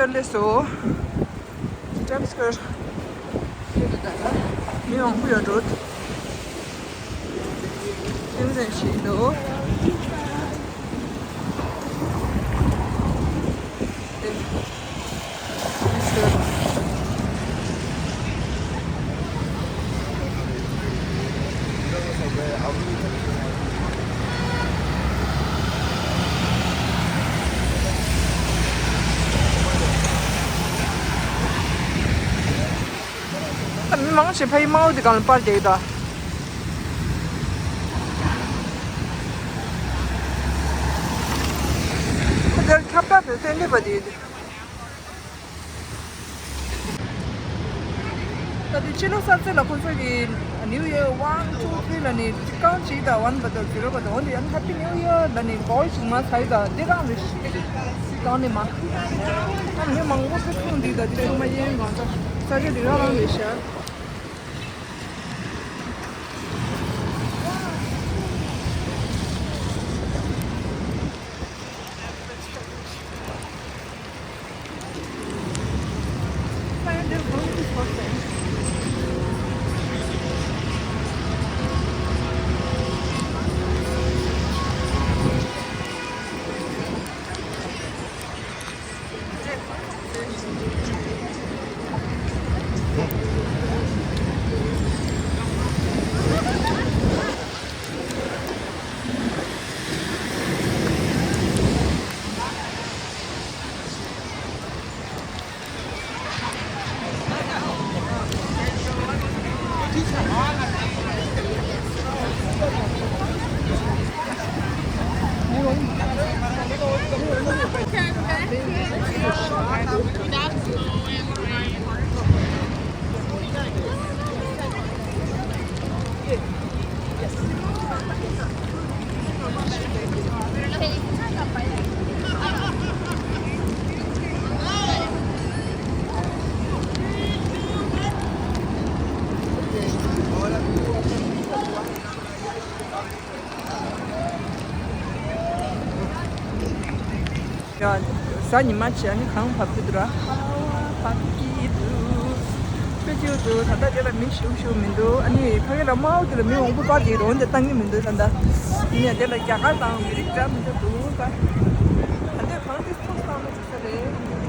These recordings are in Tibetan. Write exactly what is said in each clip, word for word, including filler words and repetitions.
སླེབས་སོང་། Times Square། མི་མང་པོ་ཡོད་འགྲོ། ཨེ་མ་ཟོན་ཞིག་འདུག་མི་མང་ཆེ་ཕ་ཡི་དམར་པོ་དེ་སྒང་ལ་པར་རྒྱག་གི་འདུག་ཁ་དེར་ཁྱབ་བསྒྲགས་དེ་བསྟན་འདོད་པ་དེ། ད་དེ་ཕྱི་ལོགས་གསར་ཚེས་ལ་ཁོ་ཚོ་གི་New Year one two three ལ་ནི་རྐང་གཅིག་དང་one བར་དུ་zero བར་དུ་འོན་ཏེ་ཡང་Happy New Year ལ་ནི་གོལ་ཞིག་མ་ཚ་ཡི་དང་དེ་རང་རེད། གང་ནས་མ་ཨ་མི་མང་པོ་ཚོ་ཁུངས་འདི་དང་དེ་ཚོ་མ་ཡིན་གང་ཚ་ས་ཆ་འདི་རང་རང་རེད་ཤག་ཡ། གཟའ་ཉི་མ་བྱས་ནི་གངས་བབས་ཀྱི་འདུག་ར། བབས་ཀྱི་འདུག་ཆུ་ཆུ་འདུག་ད་ལྟ་དེ་ལ་མི་ཞུགས་ཞུགས་མི་འདུག་ཨ་ནི་ཕ་གི་ལ་དམར་པོ་དེ་ལ་མི་མང་པོ་པར་དེ་རོ་འདི་བཏང་གི་མི་འདུག་ད་ལྟ། ཡིན་ཡང་དེ་ལ་རྒྱ་གར་དང་མི་རིགས་འདྲ་མི་འདྲ་འདུག་ད། ད་ལྟ་གངས་དེ་ཚོ་བཏང་ན་ཅི་ས་རེད།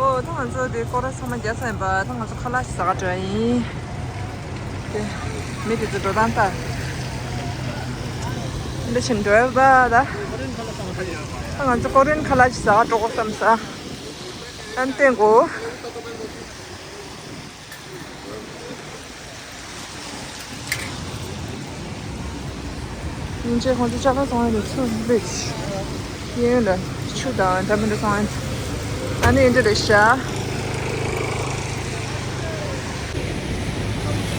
ཨོ། ད་ང་ཚོ་དེ་སྐོར་ར་ཚང་མ་རྒྱག་ཚར་ཡིན་པ། ད་ང་ཚོ་ཁ་ལག་ཞིག་ཟ་ག་འགྲོ་ཡ་ཡིན། དེ་མི་དེ་ཚོ་འགྲོ་སྟངས་ལྟ། འདི་ཕྱིན་འགྲོ་ཡ་པ་ད། ད་ང་ཚོ་ཀོ་རི་ཡན་ཁ་ལག་ཅིག་ཟ་ག་འགྲོ་དགོས་བསམ་ས། ཨན་ཏེ་གོ། ཉིན་བྱེད་ཁོང་ཚོ་ཅ་ལག་བཙོང་ཡ་ལ་ཚུར་སླེབས། གཡས་གཡོན་ལ་ཆུ་དང་འདྲ་མི་འདྲ་བཙོང་ཡ། ཨ་ནི་འདི་རེད་ཤག་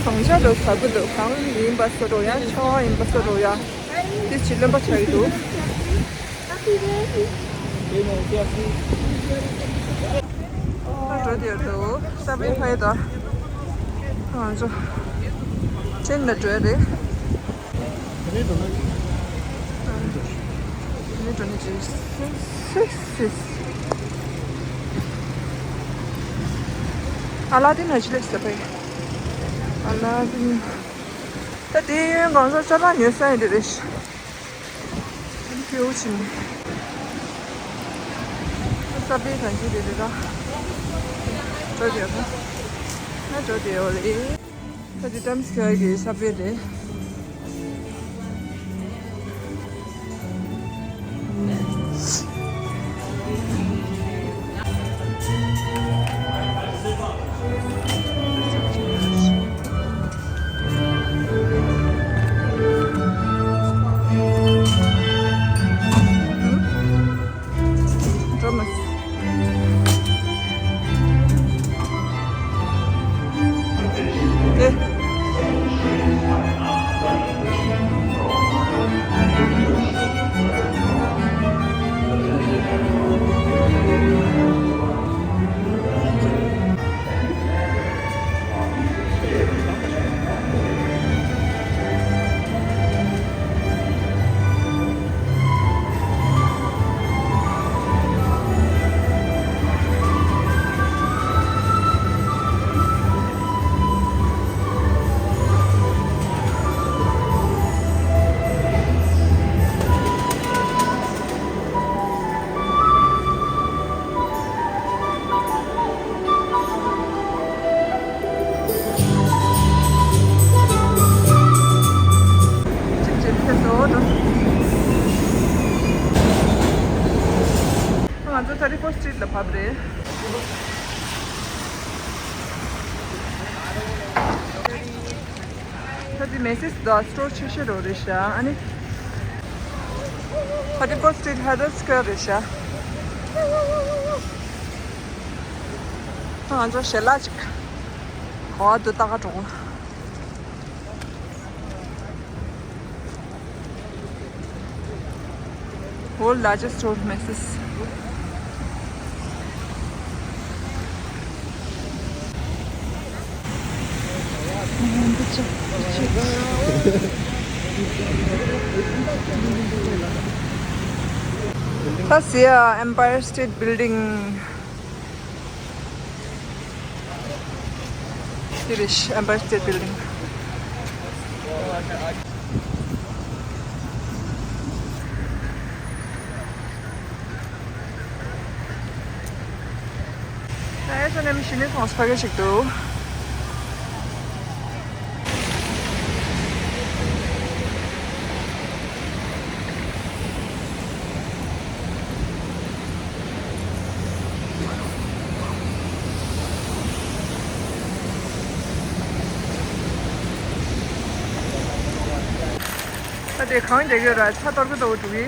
བཟང་ཆ་ལོ་ཟ་བུ་འདུག་གངས་ཡིན་པ་བཟོ་འགྲོ་ཡ། ཆར་པ་ཡིན་པ་བཟོ་འགྲོ་ཡ། འདི་ཕྱི་རློན་པ་ཆགས་ཀྱི་འདུག་འགྲོ་དེར་འདུག་ས་བོན་ཕ་ཡི་དང་། ང་ཚོ་ཊེན་ལ་འགྲོ་ཡ་རེད། ཊེན་འགྲོ་ནི་ཅི་སི་སི་སི། ཨ་ལ་དིན་ཧ་ཅི་ལེགས་ཟེར་བས། ཨ་ལ་དིན། ད་དེའི་གཡོན་གང་ས་ཅ་ལག་ཉོ་ས་ཡིན་འདི་རེད། ཁྱོད་ཕྱིན། ས་པེ་གང་ཅི་རེད་རེད་ར། འགྲོ་བསྡད་ཡོད་རེད། ང་འགྲོ་བསྡད་ཡོད་རེད། ད་དེ་ཊམ་སི་སྐོར་གྱི་ས་པེ་རེད། འགྲོ་མ། ཨེ། གཅིག་བྱས་ཕེབས་སོ་འགྲོ། ང་ཚོ་ཐར་ཊི་ཕོར་སི་ཊི་རིཊ་ལ་བབས་རེད། ད་དེ་མེ་སིས་དང་སི་ཊོར་ཆེ་ཤོས་རོ་རེད་ཤག་ཨ་ནི་ཐར་ཊི་ཕོར་སི་ཊི་རིཊ་ཧེ་རོཌ་སི་ཀོ་ཡར་རེད་ཤག་ང་ཚོ་ཞལ་ལག་ཅིག་ག་བ་དུ་ལྟ་ག་འགྲོ། World largest store, Macy's. ད་ཟེར་ཡ་Empire State Building། འདི་རེད། Empire State Building། ད་ཨེ་ས་ནས་མི་ཤི་ནས་ཐོང་ས་ཕ་གི་ཞིག་འདུག་ད་དེ་གང་རྒྱག་ཡོད་ར། ཚྭ་གཏོར་གི་འདུག་འགྲོ་གི།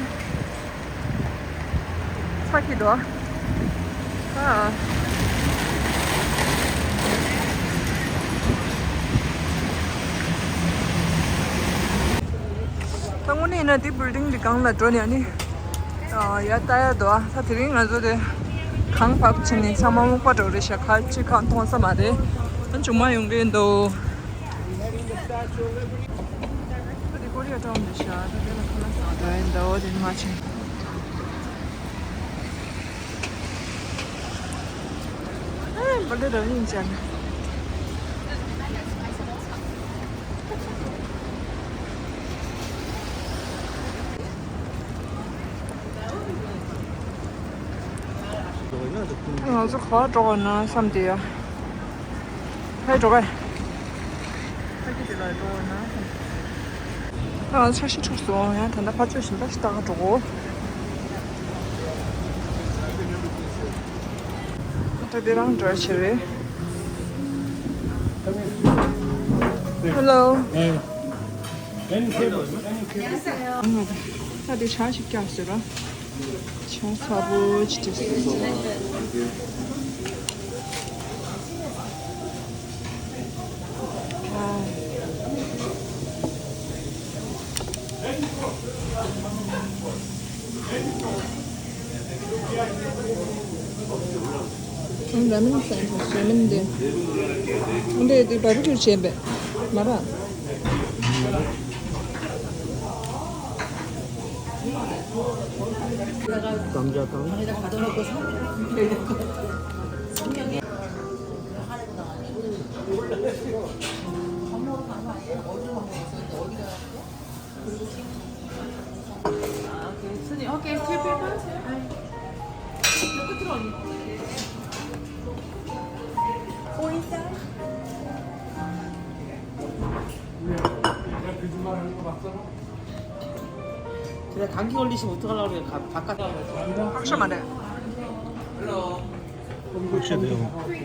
ཚྭ་འཁྱེར་འདུག་ཨ། ད་དངོས་གནས་ཡིན་ན་དེ་བིལ་ཌིང་གི་སྒང་ལ་འགྲོ་ནས་ཨ་ནི། ཨ། ཡར་ལྟ་ཡ་འདུག་ཨ། ད་དེ་རིང་ང་ཚོ་དེ་གངས་བབས་ཕྱིན་ནས་ཚང་མ་སྨུག་པ་འགྲོ་རེད་ཤག་ཁ་ཅིག་ཁ་མཐོང་ས་མ་རེད། ཨ། ཆུང་མ་ཡོང་གི་འདུག་ད་དེ་ཀོ་རི་ཡ་ཊའུན་རེད་ཤག་ད་དེ་ལ་ཁ་ལག་ཟ་འགྲོ་ཡིན་འདུག་དེ་མ་ཕྱིན། ཨེ། འབུ་ལི་རབ་ཡིན་ཅན། ང་ཚོ་ག་པར་འགྲོ་དགོས་ན་བསམ་བསྡད་ཡ། ཕར་འགྲོ་ག་ཕ་གི་དེ་ལ་འགྲོ་དགོས་ན་བསམ། ང་ཚོ་འཆར་གཞི་འཁྲུགས་སོང་། ཡང་ད་ལྟ་ཕར་ཕྱོགས་ཞིག་ལྟ་ཞིག་ལྟ་ག་འགྲོ་དགོས། ད་དེ་རང་འདྲ་ཆེ་རེད། Hello. Any table, any table. ད་དེ་ཇ་ཞིག་བཀྱག་ཟེར་ར། ཇ་ཚ་པོ་ཅིག་བྱས། ར་མེན་སན་ར་མེན་དེ། འདི་དེ་བར་བུ་ཀྱུ་བྱས་པས། མ་ར། དམ་བཅའ་དང་། Okay, two people. དེ་གང་གི་ཨོ་ལི་ཤི་བུ་ཐུག་ལ་རེ་ག་བ་ཀ་ཧ་ཤ་མ་རེད། ཧ་ཤ་དེ་ཡོང་།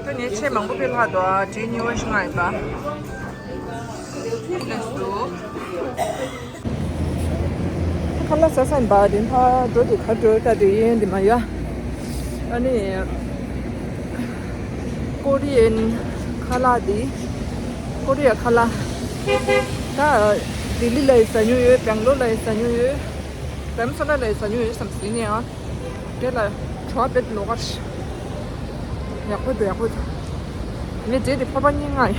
ད་ངས་ཆེས་མང་པོ་ཕེབས་ལྷག་འདུག་ཨ། བྲིས་གཉིས་པ་ཞིག་ང་ཡིན་པ། ལགས་སོ། ཁ་ལག་ཟ་ས་ཡིན་པ་དེ་ཕར་འགྲོ་དེ་གར་འགྲོ་ད་དེ་ཡིན་དེ་མ་ཡ། ཨ་ནི། ཀོ་རི་ཡན་ཁ་ལག་དེ། ཀོ་རི་ཡ་ཁ་ལག་ད་ལྡི་ལི་ལ་ཡི་ཟ་མྱོང་ཡོད། སྦེང་ལོར་ལ་ཡི་ཟ་མྱོང་ཡོད། རྡ་རམ་ས་ལ་ལ་ཡི་ཟ་མྱོང་ཡོད་བསམ་ཟིན་ནས་ཨ། དེ་ལ་བྲོ་བ་བེད་ལོ་གར། ཡག་པོ་འདུག་ཡག་པོ་འདུག་ངས་བྲེལ་ཏེ་ཕོར་པ་གཉིས་མངགས་ཡོད།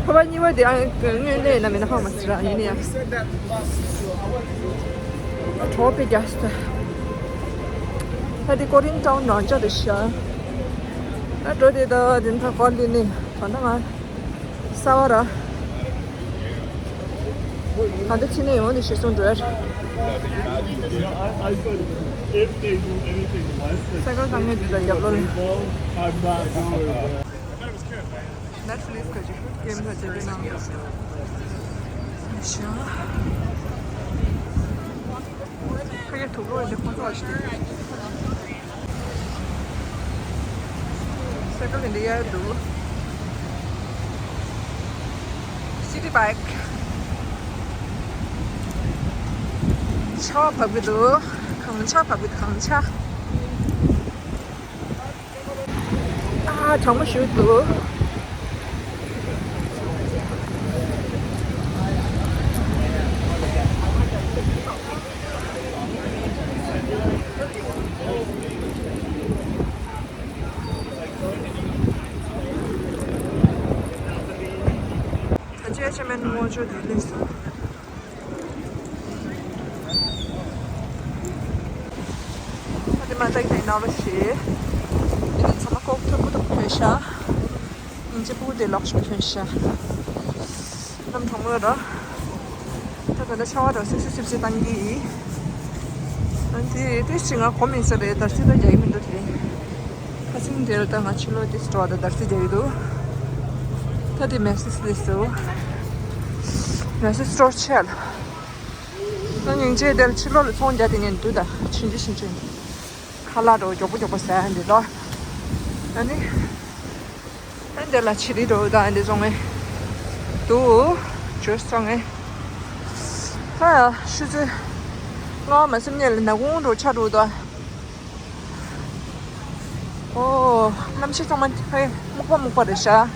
ཕོར་པ་གཉིས་པ་དེ་ཨ་དངོས་གནས་ཡིན་ན་མིན་ན་ཧ་མ་ཟེར་ར་ཡིན་ནའི་ཡང་། བྲོ་བ་དཔེ་རྒྱག་ས། ད་དེ་ཀོ་རིན་ཊའུན་ནང་ཅག་རེད་ཤག་ད་འགྲོ་དེ་ད་དེ་ད་ཀོ་ལི་ནི་ད་ད་ང་། གསར་བ་ར། ད་ལྟ་ཕྱི་ནས་ཡོང་དེ་ཤི་སོང་འགྲོ་ཡ། སའི་ཀལ་བཏང་ནས་འདི་ལ་རྒྱབ་ལོག་ནས། Netflix ག་ཅིག་གེམ་ག་ཅིག་ལས་ནང་། ཤ། ཁ་ཡ་དུག་ལོག་ཡ་དེ་ཁོང་ཚོ་བ་ཞིག་དེ། སའི་ཀལ་འདི་ཡར་འདུག་སི་ཊི་བྷའིཀ་ཆར་པ་བབས་ཀྱི་འདུག་གངས་ཆར་བབས་ཀྱི་འདུག་གངས་ཆར། ཨ་གྲང་མོ་ཞིག་འདུག་ད་ཅི་ཡ་ཆེ་མེད་ནུ་མོ་ཅོ་དེ་ལས་སོ། ཨ་དེ་མ་ཏག་ཏག་ནང་ལ་ཤེས། ཨ་དེ་ཚང་མ་ལྐོག་ཐུར་ཀུ་ཏོག་ཐོན་ཤག་སྙིང་རྗེ་སྤུ་གུ་དེ་ལོག་ཤོར་ཐོན་ཤག་གནམ་གྲང་མོ་ར། ད་ད་ལྟ་ཆར་པ་ར་སིབ་སིབ་སིབ་སིབ་བཏང་གི་ཡིན། ཨ་དེ་ཏིས་ཅི་ང་གོ་མིན་ས་རེད། ད་སི་ད་རྒྱག་གི་མི་འདུག་དེ། ཁ་སང་དེར་ད་ང་ཕྱི་ལོགས་དེ་སྤྲོ་བ་དང་དར་རྩེ་རྒྱག་གི་འདུག་ད་དེ་མེ་སི་སི་ལས་སུ། མེ་སི་སི་སྤྲོ་ཆེ་ལ། ང་སྙིང་རྗེ་དེར་ཕྱི་ལོགས་ལ་ཚོང་རྒྱག་དེ་ངས་འདུག་ད་ཕྱིན་ཅི་ཕྱིན་ཅི། ཁ་ལག་འགྲོ་མགྱོགས་པོ་མགྱོགས་པོ་ཟ་ཡ་འདི་ལ། ཨ་ནི། ཨ་འདི་ལ་ཕྱི་རི་འགྲོ་ད་འདི་བཙོང་ངེ་འདུག་ཇུས་བཙོང་ངེ་ད་ཆུ་ཚོད་ལྔ་པ་མ་ཟིན་ནས་ལ་ནག་ཁུང་འགྲོ་ཆགས་འགྲོ་ད། ཨོ། གནམ་གཤིས་ཚང་མ་ཧེ་སྨུག་པ་སྨུག་པ་རེད་ཤག་ཨུམ།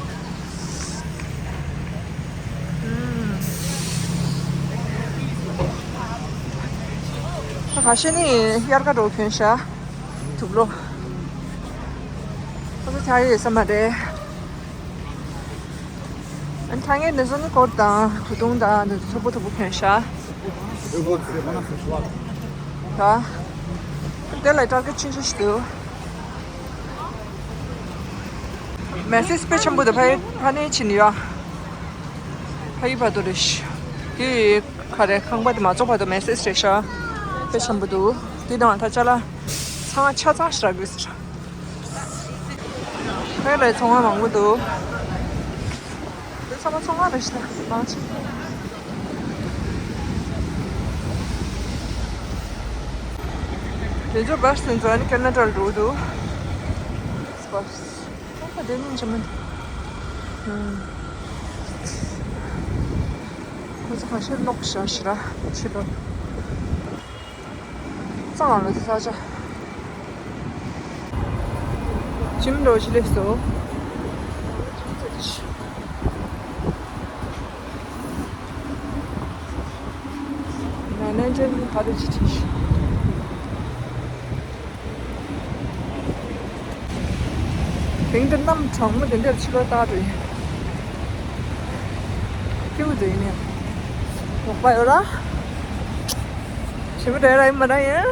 ད་ཁ་ཤས་ནི་དབྱར་ཁ་འགྲོ་གྱོན་ཤག་ཐུབ་ལོ། ཁོ་ཚོ་ཆགས་ཡོད་ས་མ་རེད། ཨ་ནི་ཐང་ངེ་འདི་ཚོ་ནི་སྐོར་དང་གོས་ཐུང་དང་འདི་ཚོ་མཐོ་པོ་མཐོ་པོ་གྱོན་ཤག་ད་དེ་ལ་ཊར་གེཊ་ཆེན་ཤོས་ཤིག་འདུག་མེ་སེ་ཇི་དཔེ་ཆེན་པོ་འདུག་ཕ་ཡི་ཕ་ནས་ཕྱིན་ཡོད། ཕ་ཡི་བར་དུ་རེད་ཤག་དེ་ག་རེ་ཁང་པ་དེ་མ་རྫོགས་བར་དུ་མེ་སེ་ཇི་རེད་ཤག་དཔེ་ཆེན་པོ་འདུག་དེ་དང་ད་ཅ་ལག་ཚང་མ་ཆ་ཚང་ཞིག་རག་གི་ཟེར། ཕ་ཡི་ལ་ཚོང་ཁང་མང་པོ་འདུག་དེ་ཚང་མ་ཚོང་ཁང་རེད་ཤག་མང་ཆེ། དེ་ཚོ་བྷ་སི་དེ་ཚོ་ཨ་ནི་ཁེ་ན་ཌ་ལ་འགྲོ་གི་འདུག་བྷ་སི། ཨ་དེ་ནི་འཇམ་མིན། ཁོ་ཚོ་ཁ་ཤས་ལོག་བཞག་ཤི་ར་ཕྱི་ལོགས། གཙང་ལ་དེ་ས་ཆ། ཇིམ་འགྲོ་ཆི་ལེ་སོ། ན་ན་ཅན་ཧ་རུ་ཅི་ཅི་ཤི། དེང་འདིར་གནམ་གྲང་མོ་དེ་འདིར་ཕྱི་ལོགས་ལྟ་འགྲོ་ཡིན། སྐྱིད་པོ་འདུག་ཡིན་ནའི། ལོག་པ་ཡོད་ར། ཞིམ་པོ་འདྲ་ར་ཡིན་མ་ར་ཡིན།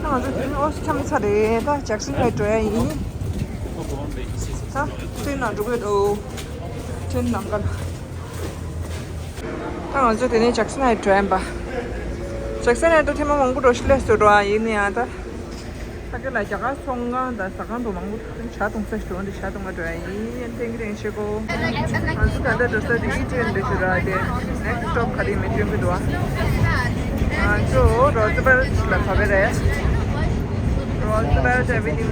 ད་ང་ཚོ་དེ་ནས་ཨོ་སི་འཁྱམ་ཚར་རེད། ད་ཇེག་སན་ཧའེཊ་འགྲོ་ཡ་ཡིན། ད་ཊེན་ནང་འགྲོ་གི་འདུག་ཊེན་ནང་ག་ལ། ད་ང་ཚོ་དེ་ནས་ཇེག་སན་ཧའེཊ་འགྲོ་ཡིན་པ། ཇེག་སན་ཧའེཊ་དུ་ཐེངས་མ་མང་པོ་འགྲོ་ཤི་ལས་སུ་འགྲོ་ཡ་ཡིན་ནི་ཡང་ད། ཕ་གི་ལ་རྒྱ་གར་ཚོང་ཁང་དང་ཟ་ཁང་དུ་མང་པོ་ཇ་འཐུང་ས་ཞིག་འདུག་ཇ་འཐུང་ག་འགྲོ་ཡ་ཡིན། ཐེངས་གི་རིང་ཤེས་གོ། ང་ཚོ་ད་ལྟ་འགྲོ་ས་དེ་ཨི་ཊི་ཨེན་འདྲ་ཞིག་ར་དེ། ནེག་སི་ཊོབ་ག་རེ་མི་སྟོན་གི་འདུག་ཨ། ང་ཚོ་རོ་ཛི་བེལ་ལ་བབས་པ་རེད། རོ་ཛི་བེལ་ཨེ་ཝེ་ནིའུ།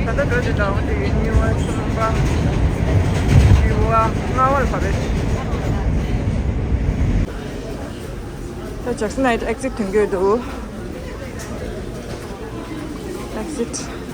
ད་ལྟ་འགྲོ་བཞིན་འདུག་དེ་ཡུ་ནི་ཝར་སལ་ལུང་པ་བཞི་པ་ལྔ་པ་ལ་བབས་པ་རེད། ད་ཇེག་སན་ཧའེཊ་ཨེག་སིཊ་ཐོན་གྱི་འདུག་ཨེག་སིཊ།